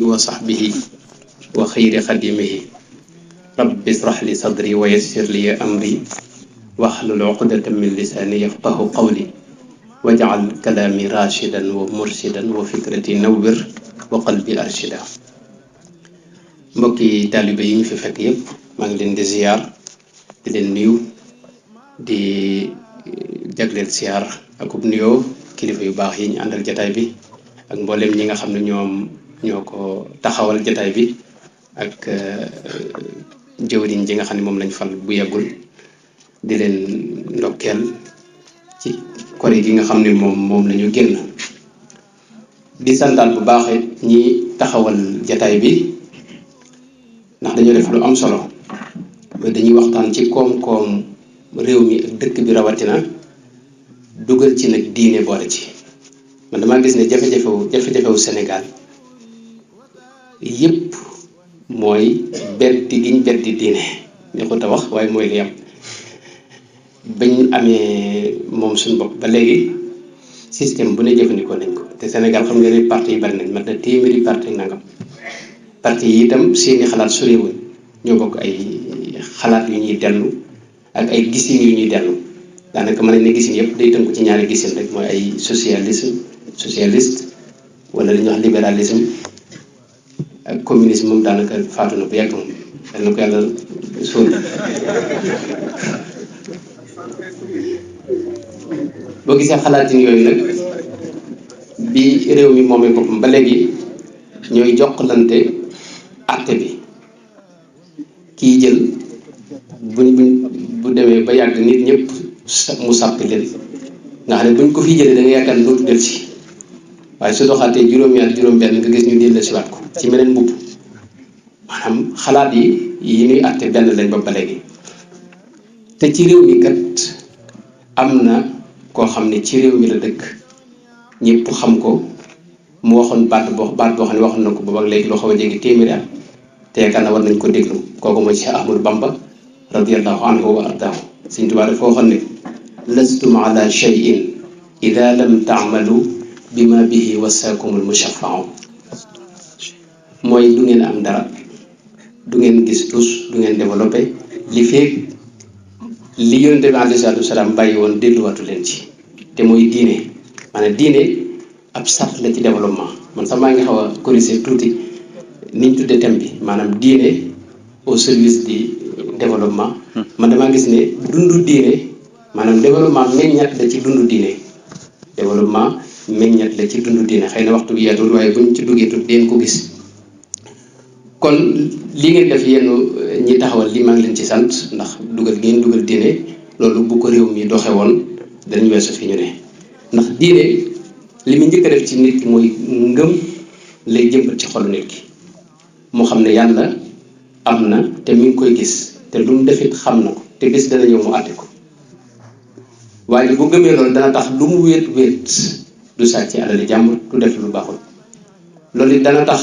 وصحبه وخير خدمه رب اشرح لي صدري ويسر لي أمري واحلل عقدة من لساني يفقه قولي واجعل كلامي راشدا ومرشدا وفكرتي نور وقلبي أرشدا. mbokki taalibe yi ñu fi fekk yépp maa ngi leen di ziar di leen nuyu di jagleel ziar ak nuyoo kilifa yu baax yi ñu àndal jataay bi ak mboolem ñi nga xam ne ñoo ko taxawal jataay bi ak jëwriñ ji nga xam ne moom lañ fal bu yàggul di leen ndokkeel ci kori gi nga xam ne moom lañu génn di santaat bu baax ñi taxawal jataay bi ndax dañoo def lu am solo ba dañuy waxtaan ci koom-koom réew mi ak dëkk bi rawatina dugal ci nag diine boole ci man damaa gis ne jafe-jafewu Sénégal yépp mooy beddi giñ beddi diine neexut a wax waaye mooy li am bañ amee moom suñu bopp ba léegi système bu ne jëfandikoo nañ ko te Sénégal xam nga ne parti yi bari nañ mat na téeméeri parti nangam parti yi itam seeni xalaat soriwuñ ñoo bokk ay xalaat yu ñuy dellu ak ay gisin yu ñuy dellu daanaka mën nañ ne gisin yëpp day tënku ci ñaari gisin rek mooy ay socialiste wala li ñuy wax libéralisme ak communisme moom daanaka faatu na bu yàgg moom dal na ko yàlla suul boo gisee xalaatin yooyu nag bi réew mi moomee boppam ba léegi ñooy jokkalante àtte bi kii jël bu demee ba yàgg nit ñëpp mu sàppi leen nga xam ne buñ ko fi jëlee da nga yaakaar ne dootu del si waaye su doxaatee juróomi at juróom-benn nga gis ñu dellu si waat ko ci meneen mbubb maanaam xalaat yi ñuy àtte benn lañ ba léegi te ci réew mi kat am na koo xam ne ci réew mi la dëkk ñëpp xam ko mu waxoon baat boo xam ne waxoon na ko boobu ak léegi loo xaw a jege téeméeri at te yaakaar na war nañ ko déglu kooku mooy Cheikh Ahmadou Bamba radiyallahu anhu wa ardaahu. Sëñ Tuubaa dafa waxoon ne lastum ala shay'in ida lam taamalu bima bihi wasaakumul mushaffa'u mooy du ngeen am dara du ngeen gis tus du ngeen développé li feeg li yonente bi alayhi salaatu wasalaam bàyyi woon delluwaatu leen ci te mooy diine maanaam diine ab sart la ci développement man sax maa ngi xaw a corriger tuuti niñ tuddee thème bi maanaam diine au service du développement man damaa gis ne dundu diine maanaam développement meññat la ci dundu diine développement meññat la ci dundu diine xëy na waxtu bi yaatul waaye buñ ci duggee tuuti deen ko gis kon li ngeen def yéen ñi taxawal li maa ngi leen ci sant ndax dugal diine loolu bu ko réew mi doxe woon danañ weesu fi ñu ne ndax diine li mu njëkk a def ci nit ki mooy ngëm lay jëmbat ci xolu nit ki moo xam ne yàlla am na te mi ngi koy gis te lu mu defit xam na ko te bis dana ñëw mu àtte ko waaye bu gëmee loolu dana tax lu mu wéet du sàcc alali jàmbur du def lu baaxul loolu it dana tax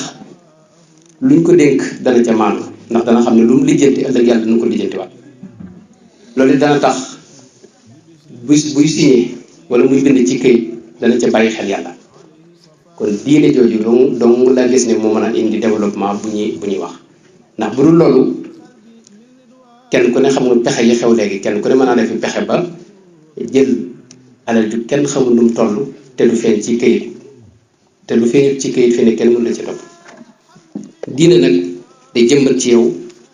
luñ ko dénk dana ca maandu ndax dana xam ne lu mu lijjanti ëllëg yàlla dana ko lijjanti waat loolu it dana tax buy signé wala muy bind ci këyit dana ca bàyyi xel yàlla kon diine jooju dong laa gis ne moo mën a indi développement bu ñuy wax ndax bu dul loolu kenn ku ne xam nga pexe yi xew léegi kenn ku ne mën naa def pexe ba jël alal ju kenn xamul nu mu toll te du feeñ ci këyit te lu feeñut ci këyit fi ne kenn mën la ci topp diine nag day jëmbat ci yow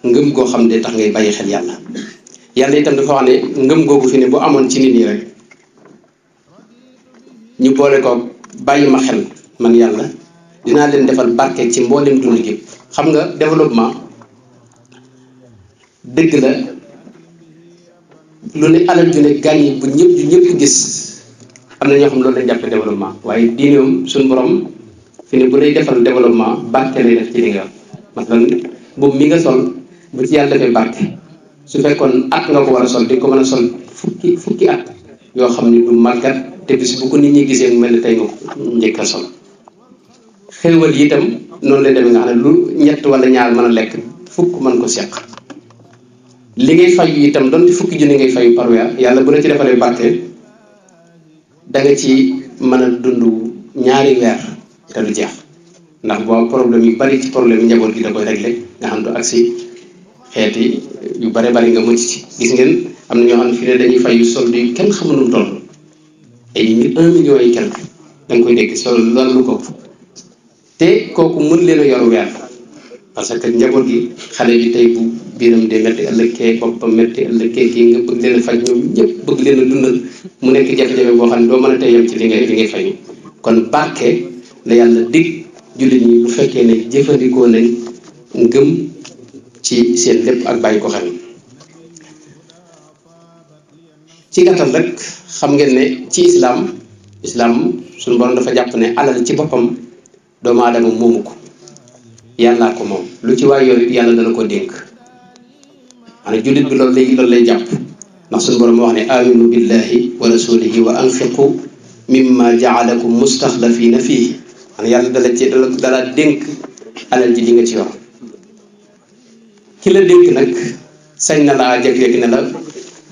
ngëm goo xam ne tax ngay bàyyi xel yàlla itam dafa wax ne ngëm googu fi ne bu amoon ci nit ñi rek ñu boole ko bàyyi ma xel man yàlla dinaa leen defal barke ci mboolem dund gi xam nga développement dëgg la lu ne alal ju ne gàññi bu ñëpp gis am na ñoo xam loolu lañ jàppe développement waaye diineem suñu borom fi ne bu lay defal développement barke lay def ci li nga masalan boobu mi nga sol bu ci yàlla defee barke su fekkoon at nga ko war a sol di ko mën a sol fukki at yoo xam ne du màggat te bis bu ko nit ñi gisee mu mel ne tey nga njëkk a sol xéewal yi itam noonu lay demee nga xam ne lu ñett wala ñaar mën a lekk fukk mën ko seq li ngay fayu itam donte fukki junni ngay fayu par weer yàlla bu la ci defalee barke da nga ci mën a dund ñaari weer te du jeex ndax boo problème yu bari ci problème njaboot gi da koy régler nga xam du agsi xeeti yu bare bari nga mucc ci gis ngeen am na ñoo xam ne fii ne dañuy fay solde yu kenn xamul nu mu toll ay 1 million yi quelque da nga koy dégg sol loolu lu ko te kooku mën leen a yor weer parce que njaboot gi xale bi tey bu biiram de métti ëllëg kee boppam métti ëllëg kee kii nga bëgg leen a faj ñoom ñëpp bëgg leen a dundal mu nekk jafe-jafe boo xam ne doo mën a tey yem ci li ngay fay kon barke la yàlla dig jullit ñi bu fekkee ne jëfandikoo nañ ngëm ci seen lépp ak bàyyi ko xel ci gàttal rek xam ngeen ne ci islam suñu borom dafa jàpp ne alal ci boppam doomu aadama moomu ko yàllaa ko moom lu ci waay yor it yàlla dana ko dénk maanaam jullit bi loolu lay jàpp ndax suñu borom wax ne aminu billahi wa rasulihi wa anfiqu mimma jaalakum mustaxlafina fihi maanaam yàlla dala dénk alal ji li nga ci yor ki la dénk nag sañ na laa jeg-jeg ne la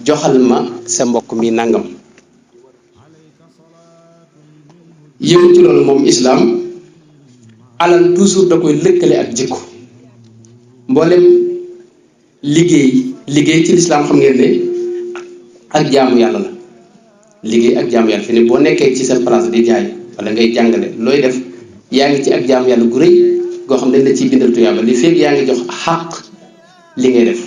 joxal ma sa mbokk mi nangam yëmu ci loolu moom islam alal toujours da koy lëkkale ak jikko mboolem liggéey ci lislaam xam ngeen ne ak jaamu yàlla la liggéey ak jaamu yàlla fi ne boo nekkee ci sa place di jaay wala ngay jàngale looy def yaa ngi ci ak jaamu yàlla gu rëy goo xam ne dañ la ciy bindal tuyaaba li fekk yaa ngi jox xàq li ngay def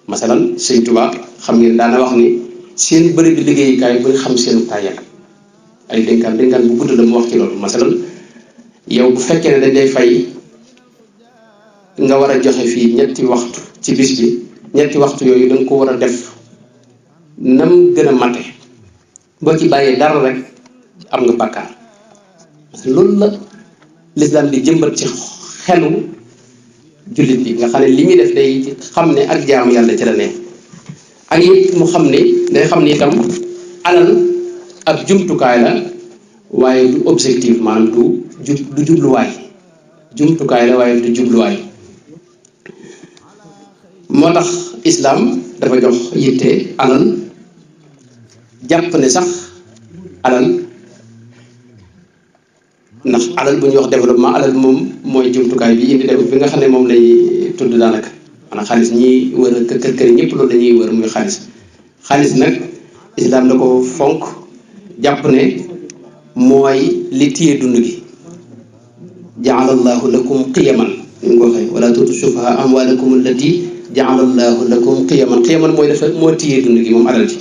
masalan Sëñ Tuubaa xam ngeen daana wax ni seen bëri bi liggéeyukaay bu xam seen tàyyal ay dénkaan bu gudd la mu wax ci loolu masalan yow bu fekkee ne dañ lay fay nga war a joxe fii 3 waxtu ci bis bi 3 waxtu yooyu da nga ko war a def nam gën a mate boo ci bàyyee dara rek am nga bàkkaar parce que loolu la l'islam di jëmbat ci xelu jullit bi nga xam ne li muy def day xam ne ak jaamu yàlla ci la ne ak it mu xam ne day xam ne itam alal ab jumtukaay la waaye du objectif maanaam du jubluwaay jumtukaay la waaye du jubluwaay moo tax islam dafa jox yitte alal jàpp ne sax alal ndax alal bu ñuy wax développement alal moom mooy jumtukaay bi indi bi nga xam ne moom lay tudd daanaka maanaam xaalis ñi wër kër ñëpp loolu dañuy wër muy xaalis nag islam da ko fonk jàpp ne mooy li téye dund gi ja'alallahu lakum qiyaman ñu ko waxee wala tuutu sufaha amwalakum allati ja'alallahu lakum qiyaman mooy dafa moo téye dund gi moom alal ji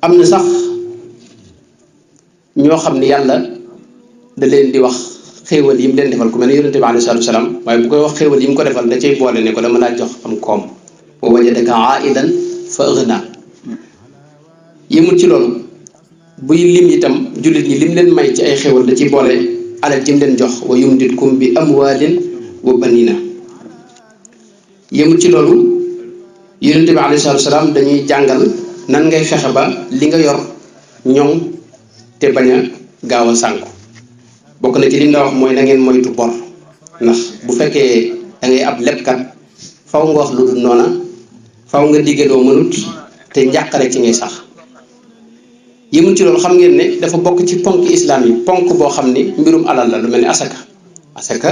am na sax ñoo xam ne yàlla da leen di wax xéewal yi mu leen defal ku mel ne yonente bi alayhi salaatu wasalaam waaye bu koy wax xéewal yi mu ko defal da cay boole ne ko dama laa jox am koom wa wajadaka aidan fa aghna yëmul ci loolu buy lim itam jullit ñi lim leen may ci ay xéewal da ciy boole alal ji mu leen jox wa yumditkum bi amwaalin wa banina yëmul ci loolu yonente bi alayhi salaatu wasalaam dañuy jàngal nan ngay fexe ba li nga yor ñoŋ te bañ a gaaw a sànku bokk na ci li nga wax mooy na ngeen moytu bor ndax bu fekkee da ngay ab lebkat faw nga wax lu dul noona faw nga digge doo mënut te njàqare ci ngay sax yëmul ci loolu xam ngeen ne dafa bokk ci ponk islam yi ponk boo xam ni mbirum alal la lu mel ni asaka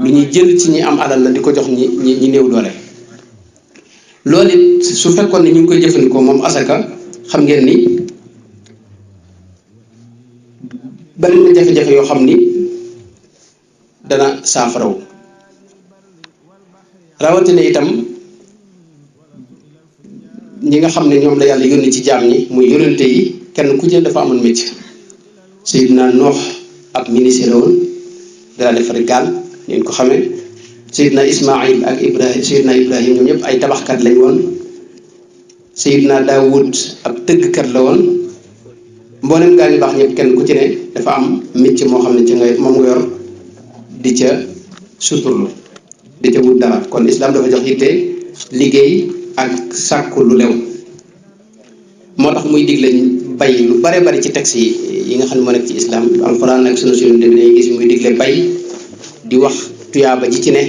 lu ñuy jël ci ñi am alal la di ko jox ñi néew doole loolu it su fekkoon ne ñu ngi koy jëfandikoo moom asaka xam ngeen ni bari na jafe-jafe yoo xam ni dana saafaraw rawatina itam ñi nga xam ne ñoom la yàlla yónni ci jaam ñi muy yónnente yi kenn ku jël dafa amoon métier Seydina Noox ab ministre la woon daa defar gaal ngeen ko xamee Seydina Ismaïl ak Seydina Ibrahim ñoom ñëpp ay tabaxkat lañ woon Seydina Daawud ab tëggkat la woon mboolem gaa ñu baax ñëpp kenn ku ci ne dafa am métier moo xam ne ci nga moom nga yor di ca suturlu di ca wut dara kon islam dafa jox yitte liggéey ak sàkku lu lew moo tax muy digle bay lu bare bari ci texte yi nga xam ne moo nekk ci islam alquran ak sunu sunna bi dañuy gis muy digle bay di wax tuyaaba ji ci ne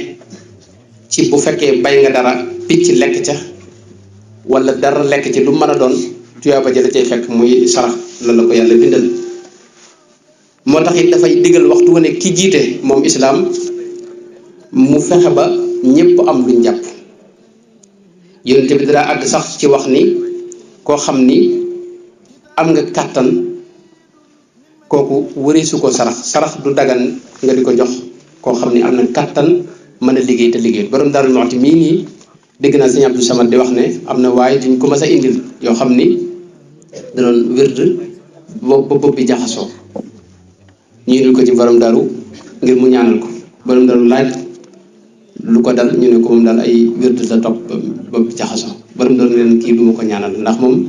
ci bu fekkee bay nga dara picc lekk ca wala dara lekk ci lu mën a doon tuyaaba ji la cay fekk muy sarax la ko yàlla bindal moo tax it dafay digal waxtu wu ne ki jiite moom islaam mu fexe ba ñëpp am luñ jàpp. yonent bi dara àgg sax ci wax ni koo xam ni am nga kàttan kooku wëreesu ko sarax du dagan nga di ko jox koo xam ni am na kàttan mën a liggéey te liggéey. borom Daaru Muxti mii nii dégg naa sëñ Abdou Samad di wax ne am na waaye duñ ko mas a indil yoo xam ni da doon wérd bopp bi jaxasoo ñu indil ko ci borom Daaru ngir mu ñaanal ko. borom Daaru laaj lu ko dal ñu ne ko moom daal ay wérd la topp bopp bi jaxasoo. borom Daaru leen kii du ma ko ñaanal ndax moom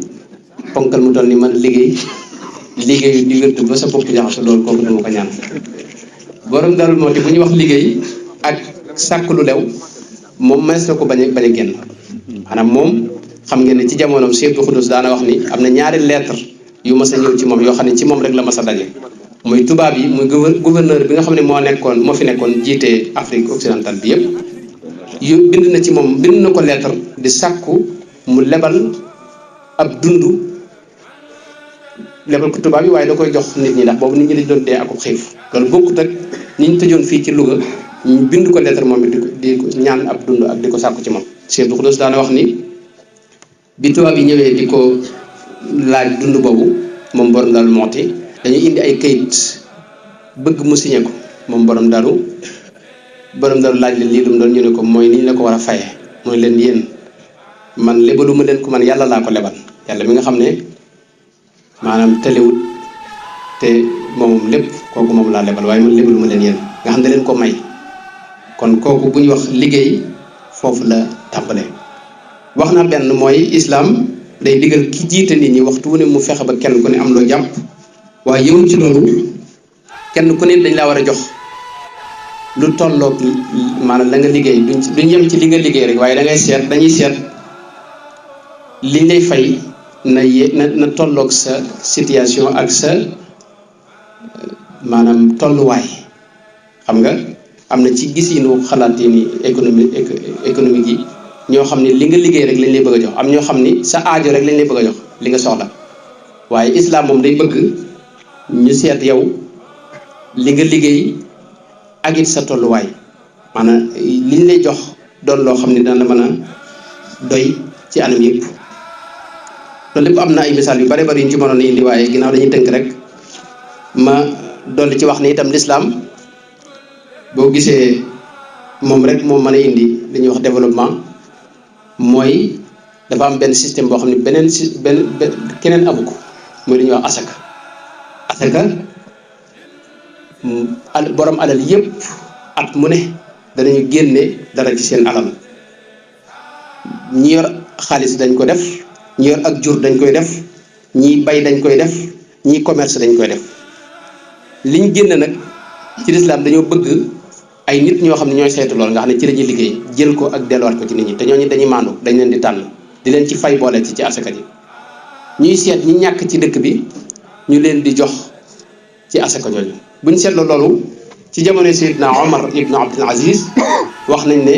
ponkal mu toll ni man liggéey di wérd ba sa bopp jaxasoo loolu kooku du ma ko ñaanal. borom Daaru moo te bu ñu wax liggéey ak sàkk lu lew moom mënees na ko bañ a génn. maanaam moom xam ngeen ne ci jamonoom Cheikh Abdou Khoudous daana wax ni am na ñaari lettre yu mas a ñëw ci moom yoo xam ne ci moom rek la mas a daje. muy tubaab yi muy gouverneur bi nga xam ne moo fi nekkoon jiite Afrique occidentale bi yëpp yu bind na ci moom bind na ko lettre di sàkku mu lebal ab dund lebal ko tubaab yi waaye da koy jox nit ñi ndax boobu nit ñi dañ doon dee akub xiif. loolu bokkut ak ni ñu tëjoon fii ci Louga ñu bind ko lettre moom it di ko ñaan ab dund ak di ko sàkku ci moom. Cheikh Abdou Khoudous daana wax ni bi tubaab yi ñëwee di ko laaj dund boobu moom borom Daaru Muxti dañuy indi ay kayit bëgg mu signé ko moom borom Daaru laaj leen lii lu mu doon ñu ne ko mooy ni ñu la ko war a faye mooy leen yéen man lebaluma leen ko man yàlla laa ko lebal yàlla mi nga xam ne maanaam tëlewut te moom lépp kooku moom laa lebal waaye man lebaluma leen yéen nga xam ne leen ko may. kon kooku bu ñu wax liggéey foofu la tàmbalee. wax na benn mooy islaam day digal ki jiite nit ñi waxtu wu ne mu fexe ba kenn ku ne am loo jàpp waaye yëmul ci loolu kenn ku ne dañ laa war a jox lu tolloog maanaam la nga liggéey duñ yem ci li nga liggéey rek waaye dañuy seet liñ lay fay na tolloog sa situation ak sa maanaam tolluwaay. xam nga am na ci gisinu xalaat yi ni économique yi ñoo xam ne li nga liggéey rek lañ lay bëgg a jox am ñoo xam ni sa aajo rek lañ lay bëgg a jox li nga soxla waaye islam moom day bëgg ñu seet yow li nga liggéey ak it sa tolluwaay maanaam liñ lay jox doon loo xam ne dana la mën a doy ci anam yëpp. loolu lépp am na ay misaal yu bari bari yu ñu ci mënoon a indi waaye ginnaaw dañuy tënk rek ma dolli ci wax ni itam lislaam boo gisee moom rek moom mën a indi li ñuy wax développement mooy dafa am benn système boo xam ne benn keneen amu ko mooy li ñuy wax asaka borom alal yëpp at mu ne danañu génne dara ci seen alal ñi yor xaalis dañ ko def ñi yor ak jur dañ koy def ñi bay dañ koy def ñi commerce dañ koy def liñ génn nag ci lislaam dañoo bëgg ay nit ñoo xam ne ñooy saytu loolu nga xam ne ci la ñuy liggéey jël ko ak delluwaat ko ci nit ñi te ñooñu dañuy maandu dañ leen di tànn di leen ci fay boole ci asaka ji ñuy seet ñi ñàkk ci dëkk bi ñu leen di jox ci asaka jooju. buñ seetloo loolu ci jamono Seydina Omar ibnu Abdul Aziz wax nañ ne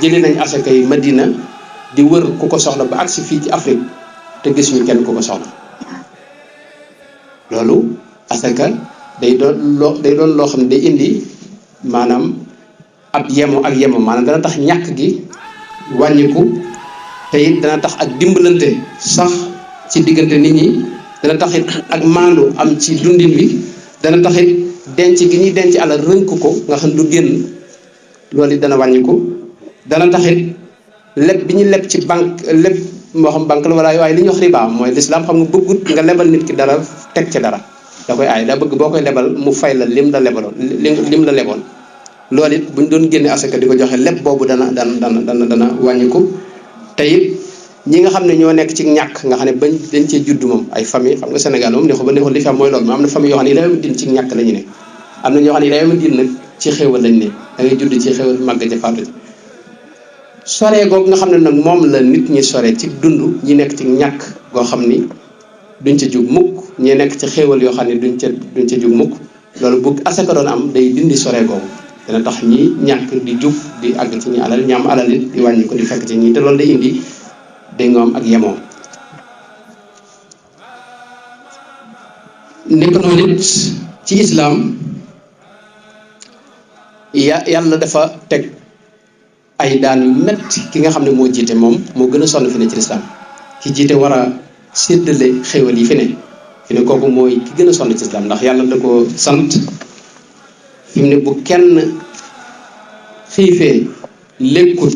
jëlee nañ asaka yi Madina di wër ku ko soxla ba agsi fii ci Afrique te gisuñu kenn ku ko soxla. loolu asaka day doon loo xam ne day indi maanaam ab yemo maanaam dana tax ñàkk gi wàññiku te it dana tax ak dimbalante sax ci diggante nit ñi dana tax it ak maandu am ci dundin bi dana tax it denc gi ñuy denc alal rënk ko nga xam du génn loolu it dana wàññiku dana tax it leb bi ñu leb ci banque leb moo xam banque la wala waaye li ñuy wax riba mooy lislaam xam nga bëggut nga lebal nit ki dara teg ci dara da koy aay daa bëgg boo koy lebal mu fay la lim la leboon loolu it bu ñu doon génne asaka di ko joxe leb boobu dana wàññiku te it ñi nga xam ne ñoo nekk ci ñàkk nga xam ne dañ cee judd moom ay famille xam nga Sénégal moom neexul ba neexul li fi am mooy loolu mais am na famille yoo xam ne yi dayoo din ci ñàkk la ñu ne am na ñoo xam ne yi dayoo din nag ci xéewal lañ ne da ngay judd ci xéewal màgg ca faatu sore googu nga xam ne nag moom la nit ñi sore ci dund ñi nekk ci ñàkk goo xam ni duñ ca jug mukk ñi nekk ci xéewal yoo xam ne duñ ca jug mukk loolu bu asaka doon am day dindi sore googu dana tax ñi ñàkk di jug di àgg ci ñi alal ñi am alal it di wàññi ko di fekk ci ñi te loolu day indi day nga am ak yemoo nekk noonu it ci islaam yàlla dafa teg ay daan yu metti ki nga xam ne moo jiite moom moo gën a sonn fi ne ci lislaam ki jiite war a séddale xéewal yi fi ne kooku mooy ki gën a sonn ci lislaam ndax yàlla da ko sant fi mu ne bu kenn xiifee lekkut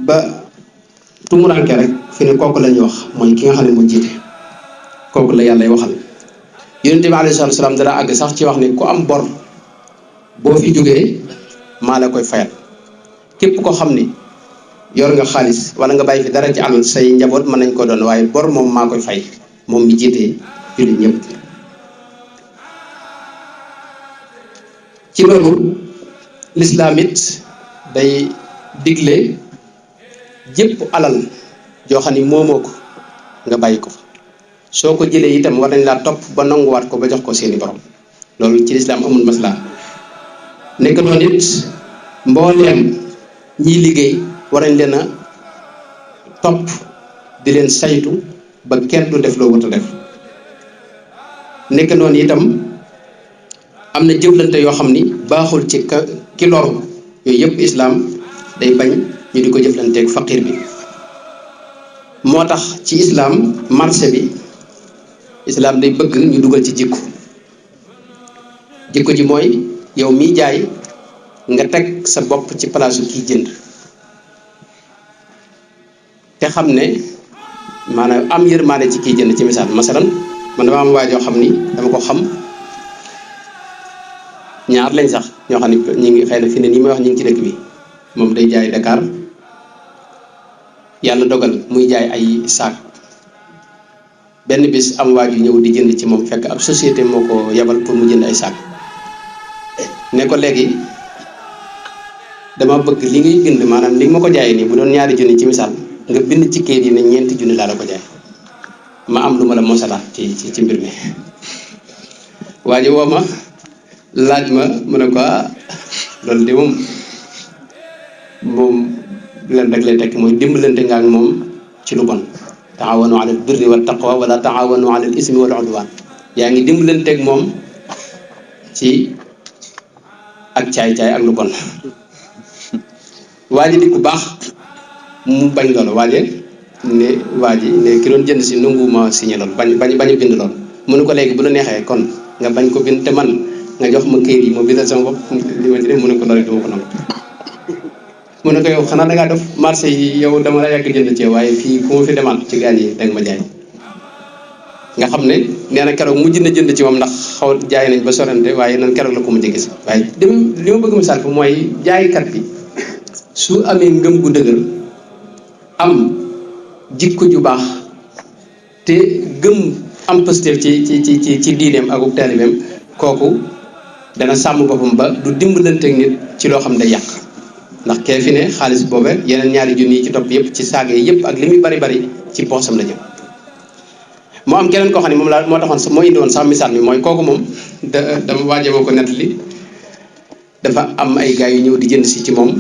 ba tumuranke rek fi ne kooku la ñuy wax mooy ki nga xam ne moo jiite kooku la yàlla waxal yonent bi alayhi salaatu wa salaam dara àgg sax ci wax ne ku am bor boo fi jógee maa la koy fayal képp ko xam ni yor nga xaalis wala nga bàyyi fi dara ci alal say njaboot mën nañ ko doon waaye bor moom maa koy fay moom mi jiitee jullit ñëpp ci loolu lislaam it day digle jëpp alal joo xam ni moomoo ko nga bàyyi ko fa soo ko jëlee itam war nañ laa topp ba nanguwaat ko ba jox ko seeni borom loolu ci lislaam amul maslaa nekk noonu it mbooleem ñiy liggéey war nañ leen a topp di leen saytu ba kenn du def loo wut a def nekk noonu itam am na jëflante yoo xam ni baaxul ci ki loru yooyu yëpp islaam day bañ ñu di ko jëflanteeg faqir bi moo tax ci islaam marché bi islaam day bëgg ñu dugal ci jikko ji mooy yow miy jaay nga teg sa bopp ci palaasu kiy jënd te xam ne maanaam am yërmaande ci kiy jënd ci misaal masalan man dama am waajoo xam ni dama ko xam ñaar lañ sax ñoo xam ne ñi ngi xëy na fi ne nii may wax ñi ngi ci dëkk bi moom day jaay Dakar yàlla dogal muy jaay ay saak benn bis am waaju ñëw di jënd ci moom fekk ab société moo ko yebal pour mu jënd ay saak ne ko léegi dama bëgg li ngay bind maanaam li ma ko jaayee nii bu doon ñaari junni ci misaal nga bind ci kayit yi ne 4 junni laa la ko jaay ma am lu ma la mosalaat ci mbir mi waa ji woo ma laaj ma mu ne ko loolu de moom leen rek lay tekk mooy dimbalante nga ak moom ci lu bon taawanu ala al birri wa taqwa wala taawanu ala al ismi wal udwan yaa ngi dimbalante ak moom ci ak caay-caay ak lu bon waa ji di ku baax mu bañ loolu waaje ne waa ji ne ki doon jënd si nanguwuma signé loolu bañ bind loolu mu ne ko léegi bu la neexee kon nga bañ ko bind te man nga jox ma këyit yi ma bindal sama bopp li ma ci def mu ne ko loolu dama ko nangu mu ne ko yow xanaa dangaa def marché yi yow dama la yàgg jënd ci waaye fii fu ma fi demaat ci gaañ yi danga ma jaay nga xam ne nee na keroog mujj na jënd ci moom ndax xaw jaay nañ ba sorante waaye nan keroog la ko mujj gis waaye li ma bëgg misaal fa mooy jaaykat bi su amee ngëm gu dëgër am jikko ju baax te gëm am positif ci diineem ak taalibeem kooku dana sàmm boppam ba du dimbalanteeg nit ci loo xam ne day yàq ndax kee fi ne xaalis boobe yeneen 2 junni yi ci topp yëpp ci saage yëpp ak li muy bari ci poosam la jëm moo am keneen koo xam ne moom laa moo taxoon moo indi woon sax misaal mi mooy kooku moom dama waaje moo ko nettali dafa am ay gars yu ñëw di jënd si ci moom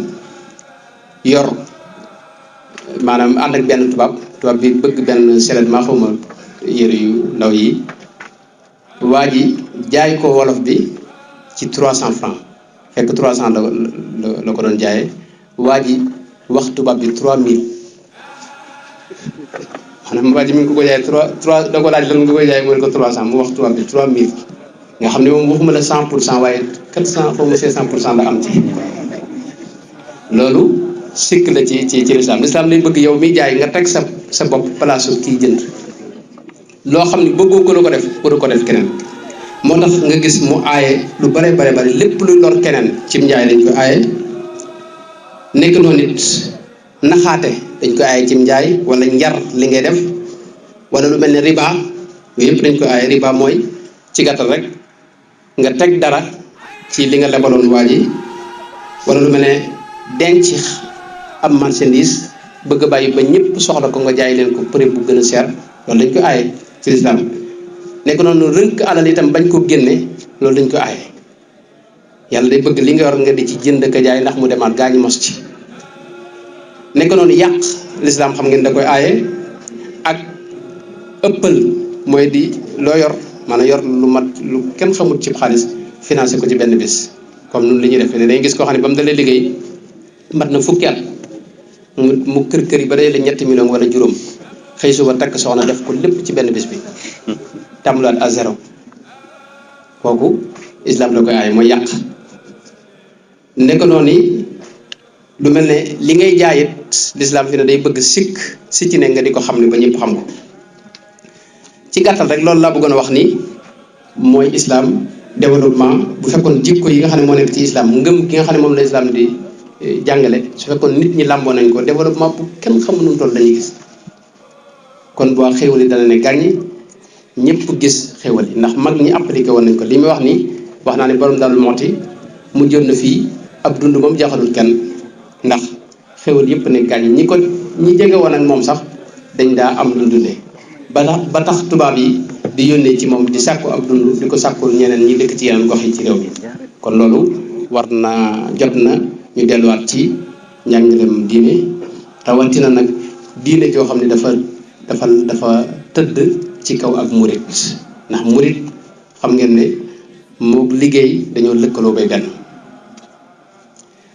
yor maanaam ànd ak benn tubaab bi bëgg benn selet maa xawma yére yu ndaw yi waa ji jaay ko wolof bi ci 300 francs fekk 300 la ko doon jaayee waa ji wax tubaab bi 3000 maanaam waa ji mi ngi ko jaayee 3 da ko laaj lan nga koy jaayee mu ne ko 300 mu wax tubaab bi 3000 nga xam ne moom waxuma la 100% waaye 400 xaw ma 500% la am ci loolu sikk la ci lislaam lay bëgg yow miy jaay nga teg sa bopp place kiy jënd loo xam ne bëggoo ko la ko def pour ko def keneen moo tax nga gis mu aaye lu bare lépp luy lor keneen cim njaay dañ ko aaye nekk noonu nit naxaate dañ ko aaye cim njaay wala njar li ngay def wala lu mel ne riba yooyu yëpp dañ ko aaye riba mooy ci gàttal rek nga teg dara ci li nga lebaloon waa ji wala lu mel ne denc am marchandise bëgg a bàyyi ba ñëpp soxla ko nga jaay leen ko prix bu gën a cher loolu dañ ko aaye ci lislaam nekk noonu rënk alal itam bañ ko génne loolu dañ ko aaye yàlla day bëgg li nga yor nga di ci jënd ka jaay ndax mu demaat gaañu mos ci nekk noonu yàq lislaam xam ngeen da koy aaye ak ëppal mooy di loo yor maanaam yor lu mat lu kenn xamut ci xaalis financé ko ci benn bis comme nun li ñuy def ne dañuy gis koo xam ne ba mu dalee liggéey mat na fukki at mu kër yi ba day la 3 millions wala juróom xëy suba takk soxna def ko lépp ci benn bis bi tàmbalaat à zéro kooku islam da koy aay mooy yàq nekk noonu lu mel ne li ngay jaayit l'islam fi ne day bëgg si ci ne nga di ko xam ne ba ñëpp xam ko ci gàttal rek loolu laa bëggoon a wax ni mooy islam développement bu fekkoon jikko yi nga xam ne moo nekk ci islam ngëm gi nga xam ne moom la islam di jàngale su fekkoon nit ñi làmboo nañ ko développement bu kenn xamu nu mu toll dañuy gis kon boo xéwal yi dana ne gàññi ñëpp gis xéwal yi ndax mag ñi appliqué woon nañ ko li muy wax ni wax naa ne borom Daaru Muxti mu jot na fii ab dund moom jaaxalul kenn ndax xéwal yëpp ne gàññi ñi jege woon ak moom sax dañ daa am lu dundee ba tax tubaab yi di yónnee ci moom di sàkku ab dund di ko sàkkul ñeneen ñi dëkk ci yeneen gox yi ci réew mi kon loolu war na jot na ñu delluwaat ci njàngalem diine rawatina nag diine joo xam ne dafa tëdd ci kaw ak murit ndax murit xam ngeen ne moo liggéey dañoo lëkkaloo bay benn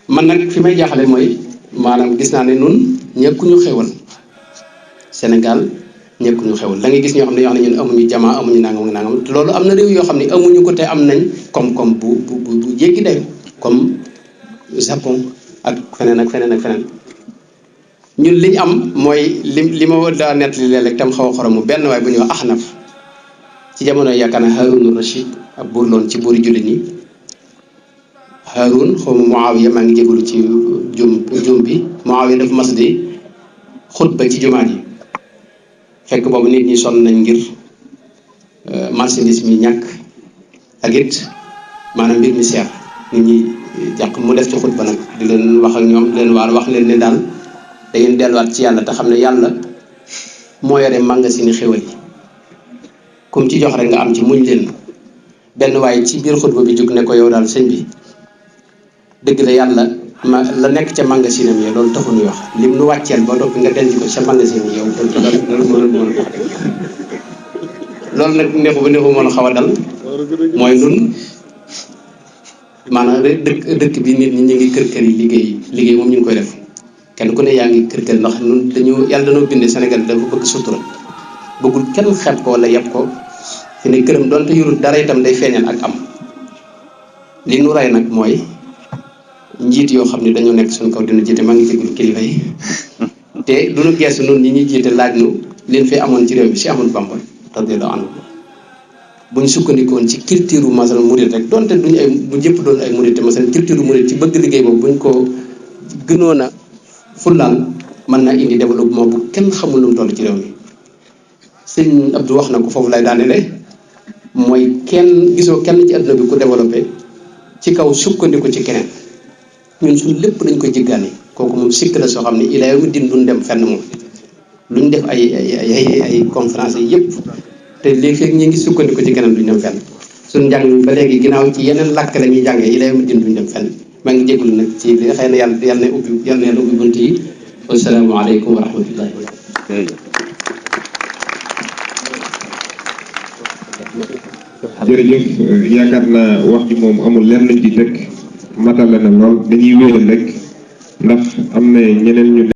man nag fi may jaaxale mooy maanaam gis naa ne nun ñekkuñu xewal Sénégal ñekkuñu xewal da ngay gis ñoo xam ne yoo xam ne ñun amuñu jamaa amuñu nangam loolu am na réew yoo xam ne amuñu ko te am nañ koom-koom bu jéggi day comme Japon ak feneen ñun liñ am mooy li ma daa nettali léeg-léeg tam xaw a xoromu benn waaye bu ñuy wax Axnaf ci jamono yaakaar naa Haarun Rashid ab buur loon ci buuri jullit ñi Haarun xaw ma Muawiya maa ngi jégalu ci jum bi Muawiya dafa mas di xutba ci jumaa ji fekk boobu nit ñi sonn nañ ngir marchandise mi ñàkk ak it maanaam mbir mi seer nit ñi jàq mu def ci xutba nag di leen wax ak ñoom di leen waar wax leen ne daal da ngeen delluwaat ci yàlla te xam ne yàlla moo yore magasin xéwal yi comme ci jox rek nga am ci muñ leen benn waaye ci biir xutba bi jóg ne ko yow daal sëñ bi dëgg la yàlla la nekk ca magasinam yi loolu taxu ñuy wax lim nu wàcceel ba doppi nga denc ko ca magasin yi yow loolu nag neexu ba neexu mën a xaw a dal mooy nun maanaam dëkk bi nit ñi ñu ngi kër yi liggéey moom ñu ngi koy def kenn ku ne yaa ngi kër ndax nun yàlla dañoo bindee Sénégal dafa bëgg sutura bëggul kenn xeeb ko wala yeb ko fi ne këram doonte yorul dara itam day feeñal ak am li nu ray nag mooy njiit yoo xam ne dañoo nekk suñu kaw dina jiite maa ngi jégalu kilifa yi te duñu geesu nun ñi ñuy jiite laaj nu leen fi amoon ci réew mi si Ahmadu Bamba radiyallahu anhu buñ sukkandikoon ci culture masal murid rek donte duñu bu ñëpp doon ay murid te masal culture murid ci bëgg liggéey boobu buñ ko gënoon a fullaal mën naa indi développement bu kenn xamul nu mu toll ci réew mi sëñ Abdou wax na ko foofu lay daanele mooy gisoo kenn ci àdduna bi ku développé ci kaw sukkandiku ci keneen ñun suñ lépp dañ koy jéggaani kooku moom sikk la soo xam ne ilaa yawmi diin duñ dem fenn moom luñ def ay conférence yi yëpp te léegi fekk ñi ngi sukkandiku ci keneen duñ dem fenn suñ njàng mi ba léegi ginnaaw ci yeneen làkk la ñuy jàngee ilaa yawmi diin duñ dem fenn maa ngi jégalu nag ci li xëy na yàlla na ubbi bunt yi wassalaamu aleykum wa rahmatullahi wa barakatuh. jërëjëf yaakaar naa wax ji moom amul lenn luñ ci teg matale na lool dañuy wéyal rek ndax am na ñeneen ñu